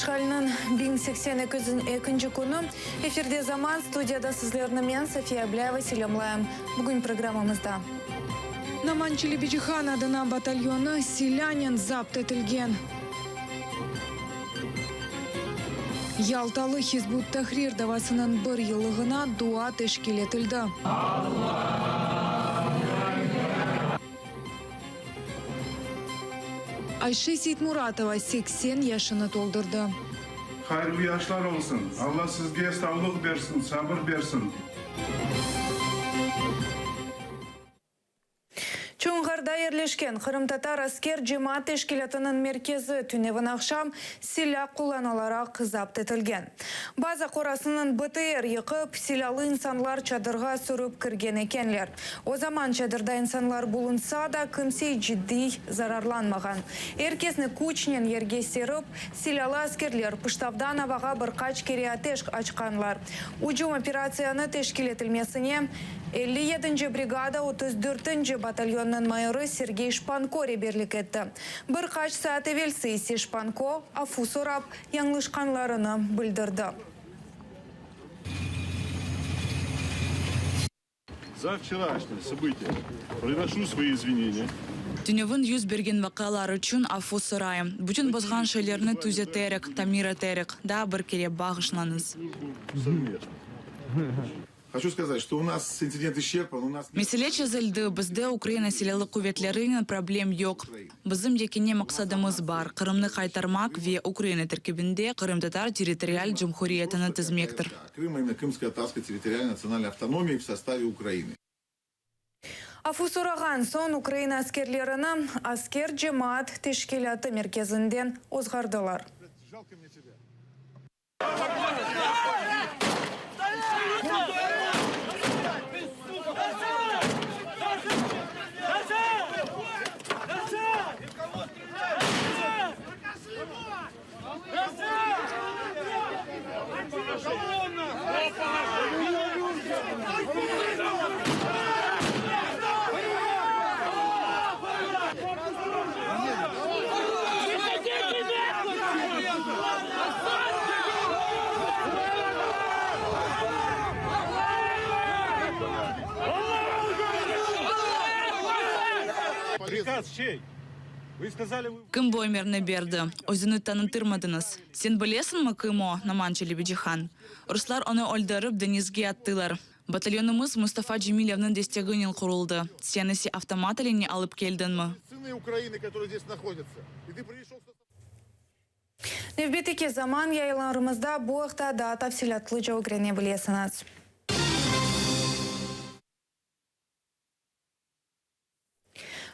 işğaliniñ 1082-nci künü. Efirde Zaman, studiyada sizlerni men, Safiye Ablâyeva, selâmlayım. Bugün programmamızda. Noman Çelebicihan adına batalyonı silânen zapt etilgen. Yaltalı Hizb ut-Tahrir davasınıñ bir yıllığına dua teşkil etildi. Ayşe Seytmuratova 80 yaşını toldurdı. Hayırlı yaşlar olsun! Alla sizge savlıq bersin, sabır bersin! Çonğarda yerleşken Qırımtatar asker cemaat teşkilâtınıñ merkezi tünevin aqşam silâ qullanılaraq zapt etilgen. Baza qorasınıñ BTR yıqıp, silâlı insanlar çadırğa sürip kirgen ekenler. O zaman çadırda insanlar bulunsa da, kimse ciddiy zararlanmağan. Er kesni küçnen yerge serip, silâlı askerler pıştavdan avağa bir qaç kere ateş açqanlar. Ücüm operatsiyanı teşkil etilmesine 57-nci brigada 34-nci batalyonnıñ mayorı Sergey Şpanko reberlik etti. Bir qaç saat evelsi ise Şpanko afu sorap, yañlışqanlarını bildirdi. Za vçeraşnıye sobıtiya prınoşu svoyi izvineniya. Tünevin yüz bergen vaqialar içün afu sorayım. Bütün bozğan şeylerni tüzeterek, tamir eterek, daa bir kere bağışlañız. Mesele çezildi, bizde Ukraina Silâlı quvetlerinen problem yoq. Bizim yekâne maqsadımız bar, Qırımnı qaytarmaq ve Ukraina terkibinde Qırımtatar territorial cumhuriyetini tizmektir. Afu sorağan soñ Ukraina askerlerini Asker cemaat teşkilâtı merkezinden ozğardılar. Kim bu emirni berdi? Özüni tanıtırmadıñız. Sen bilesiñmi, kim o, Noman Çelebicihan? Ruslar onı öldürip, deñizge attılar. Batalyonımız Mustafa Cemilevniñ desteginen quruldı. Sen ise avtomat eline alıp keldiñmi? Nevbetteki zaman yayınlarımızda bu aqta daa tafsilâtlıca ögrene bilesiñiz.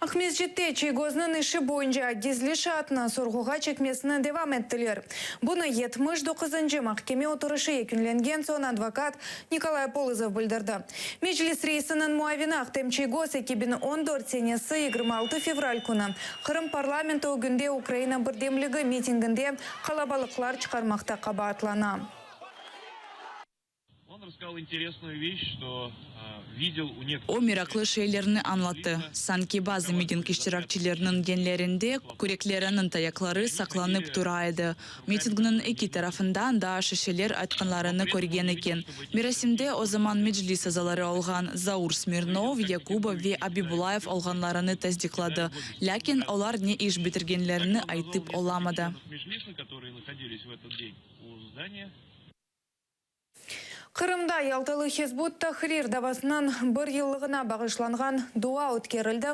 Aqmescitte Çiygoznıñ işi boyunca gizli şaatnı sorğuğa çekmesini devam ettiler. Bunı 79-ncı mahkeme oturışı yekünlengen soñ advokat Nikolay Polozov bildirdi. Meclis reisiniñ muavini Ahtem Çiygoz 2014 senesi 26 fevral künü Qırım parlamenti ögünde Ukraina birdemligi mitinginde qalabalıqlar çıqarmaqta qabaatlana. O, meraqlı şeylerni añlattı, sanki bazı miting iştirakçileriniñ genlerinde kürekleriniñ tayaqları saqlanıp tura edi. Mitingniñ eki tarafından da şişeler aytqanlarını körgen eken. Merasimde o zaman Meclis azaları olğan Zaur Smirnov, Yakubov ve Abibullayev olğanlarını tasdiqladı, lâkin olar ne iş bitirgenlerini aytıp olamadı. Qırımda Yaltalı Hizb ut-Tahrir davasınıñ bir yıllığına bağışlanğan dua ötkerildi.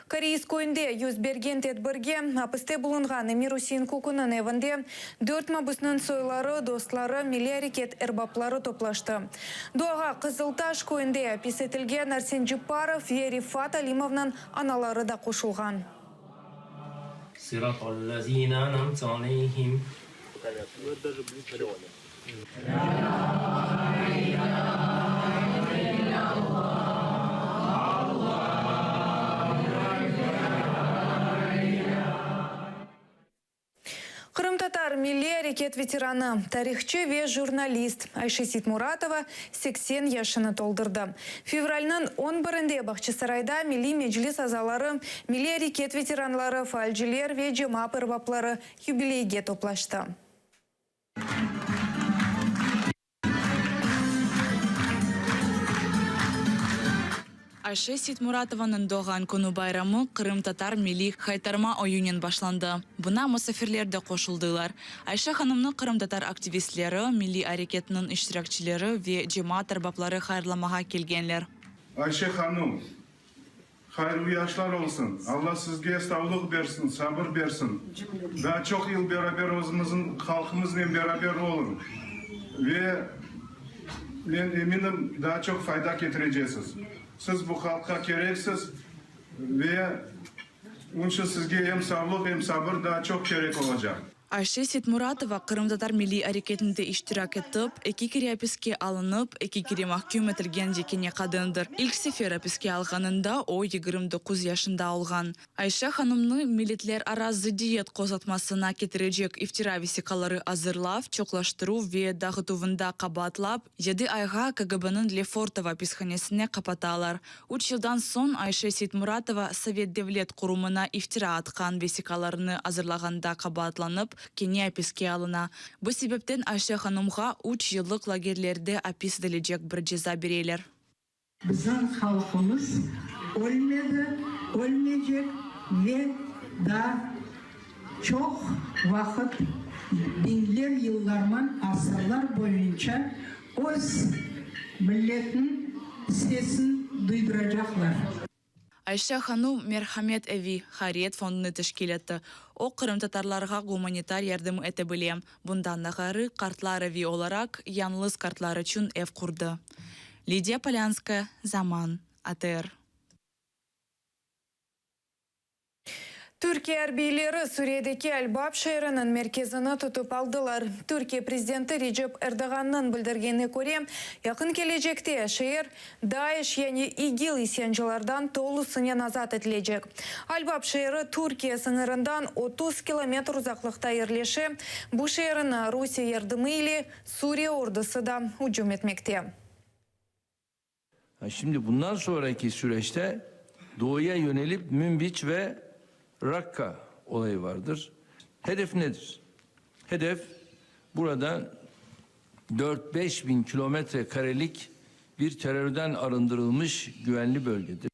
Koreiz köyünde yüz bergen tedbirge apiste bulunğan Emir-Üsein Kukunıñ evinde dört mabüsniñ soyları, dostları, milliy areket erbapları toplaştı. Duağa Qızıltaş köyünde apis etilgen Arsen Cepparov ve Refat Alimovnıñ anaları da qoşulğan. Qırımtatar milliy areket veteranı, tarihçı ve jurnalist Ayşe Seytmuratova 80 yaşını toldurdı. Fevralniñ on birinde Bağçasarayda Milliy Meclis azaları, milliy areket veteranları, faalciler ve cemaat erbapları yubileyge toplaştı. Ayşe Seytmuratovanıñ doğğan künü bayramı qırımtatar milliy Haytarma oyunen başlandı. Buna musafirler de qoşuldılar. Ayşe hanımnı qırımtatar aktivistleri, milliy areketniñ iştirakçileri ve cemaat erbapları hayırlamağa kelgenler. Ayşe hanım, hayırlı yaşlar olsun, Alla sizge savlıq bersin, sabır bersin, daa çoq yıl beraber özümizniñ halqımıznen beraber oluñ ve men eminim, daa çoq fayda ketirecesiz. Siz bu halqqa kereksiz ve onıñ içün sizge em savlıq, em sabır daa çoq kerek olacaq. Ayşe Seytmuratova qırımtatar milliy areketinde iştirak etip, eki kere apiske alınıp, eki kere mahküm etilgen yekâne qadındır. İlk sefer apiske alğanında o, 29 yaşında olğan. Ayşe hanımnı milletlerara zıddiyet qozğatmasına ketirecek iftira vesiqaları azırlav, çoqlaştıruv ve dağıtuvında qabaatlap, yedi ayğa KGB-niñ Lefortovo apishanesine qapatalar. Üç yıldan soñ Ayşe Seytmuratova sovet devlet qurumına iftira atqan vesiqalarnı azırlağanda qabaatlanıp, kene apiske alına. Bu sebepten Ayşe hanımğa üç yıllıq lagerlerde apis etilecek bir ceza bereler. Bizim halqımız ölmedi, ölmeycek ve daa çoq vaqıt, biñler yıllarman, asırlar boyunca öz milletiniñ sesini duyduracaqlar. Ayşe hanum Merhamet evi hayriyet fondunı teşkil etti. O, qırımtatarlarğa gumanitar yardım ete bile. Bundan da ğayrı, qartlar evi olaraq yañlız qartlar içün ev qurdı. Lidiya Polânskaya, Zaman, ATR. Türkiye arbiyleri Suriyedeki Al-Bab şeeriniñ merkezini tutıp aldılar. Türkiye prezidenti Recep Erdoğannıñ bildirgenine köre, yaqın kelecekte şeer DAİŞ, yani İGİL isyancılardan tolusınen azat etilecek. Al-Bab şeeri Türkiye sıñırından 30 kilometr uzaqlıqta yerleşe. Bu şeerini Rusiye yardımı ile Suriye ordusı da ücüm etmekte. Şimdi bundan sonraki süreçte doğuya yönelip Münbiç ve Rakka olayı vardır. Hedef nedir? Hedef burada 4-5 bin kilometre karelik bir terörden arındırılmış güvenli bölgedir.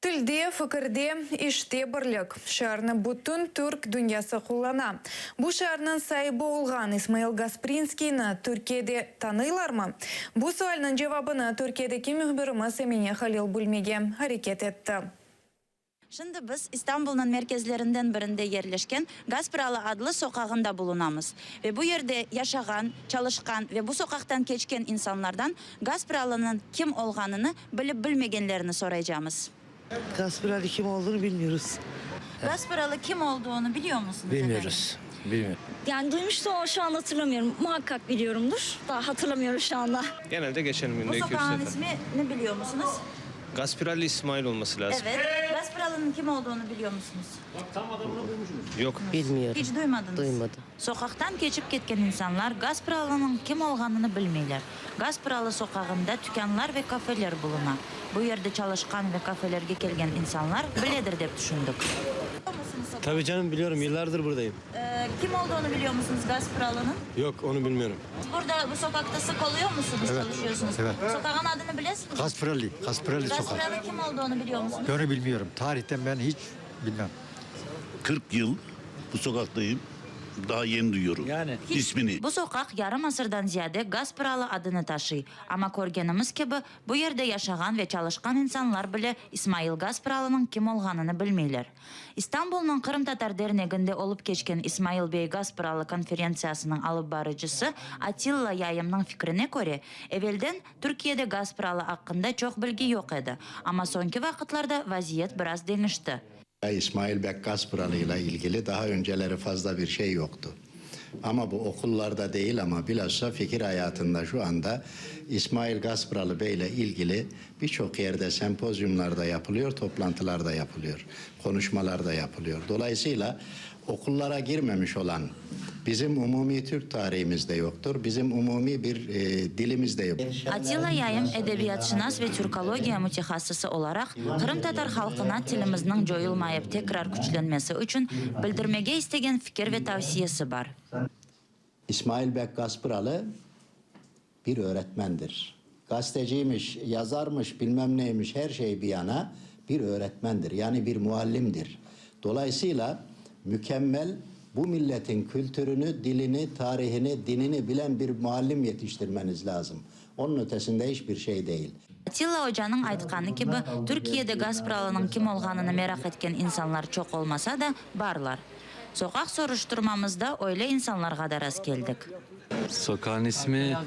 Tilde, fikirde, işte birlik şiarını bütün türk dünyası qullana. Bu şiarnıñ saibi olğan İsmail Gasprinskiyni Türkiyede tanıylarmı? Bu sualniñ cevabını Türkiyedeki mühbirimiz Emine Halil bilmege areket etti. Şimdi biz İstanbulnıñ merkezlerinden birinde yerleşken Gaspıralı adlı soqağında bulunamız ve bu yerde yaşağan, çalışqan ve bu soqaqtan keçken insanlardan Gaspıralınıñ kim olğanını bilip bilmegenlerini soraycamız. Gaspıralı kim olduğunu bilmiyoruz. Gaspıralı kim olduğunu biliyor musunuz efendim? Bilmiyoruz. Bilmiyorum. Yani duymuştum ama şu an hatırlamıyorum. Muhakkak biliyorumdur. Daha hatırlamıyorum şu anda. Genelde geçerim Bu günde 2-3 sokağın sefer. ismi ne biliyor musunuz? Gaspirali İsmail olması lazım. Evet. Gaspıralı'nın kim olduğunu biliyor musunuz? Yok. Bilmiyorum. Hiç duymadınız. Duymadım. Soqaqtan keçip ketken insanlar Gaspıralınıñ kim olğanını bilmeyler. Gaspıralı soqağında tükânlar ve kafeler buluna. Bu yerde çalışqan ve kafelerge kelgen insanlar biledir dep tüşündik. Tabii canım biliyorum yıllardır buradayım. Kim olduğunu biliyor musunuz Gaspıralı'nıñ? Yok onu bilmiyorum. Burada bu sokakta sık oluyor musunuz, Evet. çalışıyorsunuz? Evet. Sokağın adını bilesiniz mi? Gaspırali, Gaspırali sokak. Gaspıralı kim olduğunu biliyor musunuz? Onu bilmiyorum. Tarihten ben hiç bilmem. 40 yıl bu sokaktayım. Daha yeni duyuyorum. Yani. İsmini. Bu soqaq yarım asırdan ziyade Gaspıralı adını taşıy. Amma körgenimiz kibi, bu yerde yaşağan ve çalışqan insanlar bile İsmail Gaspıralınıñ kim olğanını bilmeyler. İstanbulnıñ Qırımtatar derneginde olıp keçken İsmail bey Gaspıralı konferentsiyasınıñ alıp barıcısı Atilla Yayımnıñ fikrine köre, evelden Türkiyede Gaspıralı aqqında çoq bilgi yoq edi, amma soñki vaqıtlarda vaziyet biraz deñişti. İsmail Bek Gaspıralı ile ilgili daha önceleri fazla bir şey yoktu. Ama bu okullarda değil ama bilhassa fikir hayatında şu anda İsmail Gaspıralı Bey ile ilgili birçok yerde sempozyumlarda yapılıyor, toplantılarda yapılıyor, konuşmalarda yapılıyor. Dolayısıyla okullara girmemiş olan bizim umumi Türk tarihimizde yoktur, bizim umumi bir e, dilimiz de yok. Atilla Yayım edebiyatşınas ve türkologiya mütehassısı olaraq qırımtatar halqına tilimizniñ coyulmayıp tekrar küçlenmesi içün bildirmege istegen fikir ve tavsiyesi bar. İsmail Bek Gaspıralı bir öğretmendir. Gazeteciymiş, yazarmış, bilmem neymiş her şey bir yana bir öğretmendir. Yani bir muallimdir. Dolayısıyla mükemmel bu milletin kültürünü, dilini, tarihini, dinini bilen bir muallim yetiştirmeniz lazım. Onun ötesinde hiçbir şey değil. Atilla ocanıñ aytqanı kibi, Türkiyede Gaspralınıñ kim olğanını meraq etken insanlar çoq olmasa da, barlar. Soqaq soruştırmamızda öyle insanlarğa da rastkeldik. Sokağın ismi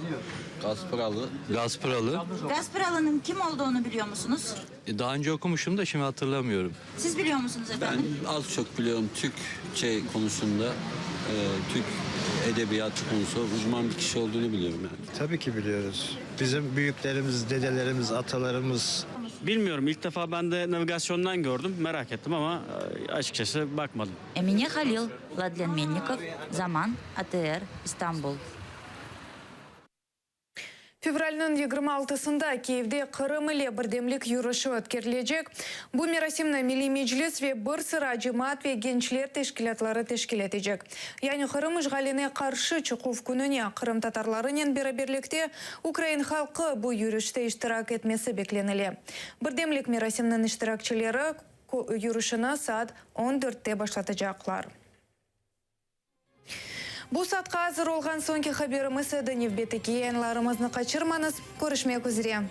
Gaspıralı. Gaspıralı. Gaspralınıñ kim olduğını biliyor musunuz? Daha önce okumuşum da şimdi hatırlamıyorum. Siz biliyor musunuz efendim? Ben az çok biliyorum Türkçe konusunda, e, Türk edebiyatı konusu uzman bir kişi olduğunu biliyorum yani. Tabii ki biliyoruz. Bizim büyüklerimiz, dedelerimiz, atalarımız Bilmiyorum. İlk defa ben de navigasyondan gördüm. Merak ettim ama e, açıkçası bakmadım. Emine Halil, Vladlen Mennikov, Zaman, ATR, İstanbul. Fevralniñ 26-sında Kiyevde Qırım ile birdemlik yürüşi ötkerilecek. Bu merasimni Milliy Meclis ve bir sıra cemaat ve gençler teşkilâtları teşkil etecek. Yani Qırım işğaline qarşı çıquv kününe qırımtatarlarınen beraberlikte ukrain halqı bu yürüşte iştirak etmesi beklenile. Birdemlik merasiminiñ iştirakçileri yürüşini saat on dörtte başlatacaqlar. Bu saatqa azır olğan soñki haberimiz edi. Nevbetteki yayınlarımıznı qaçırmañız. Körüşmek üzre.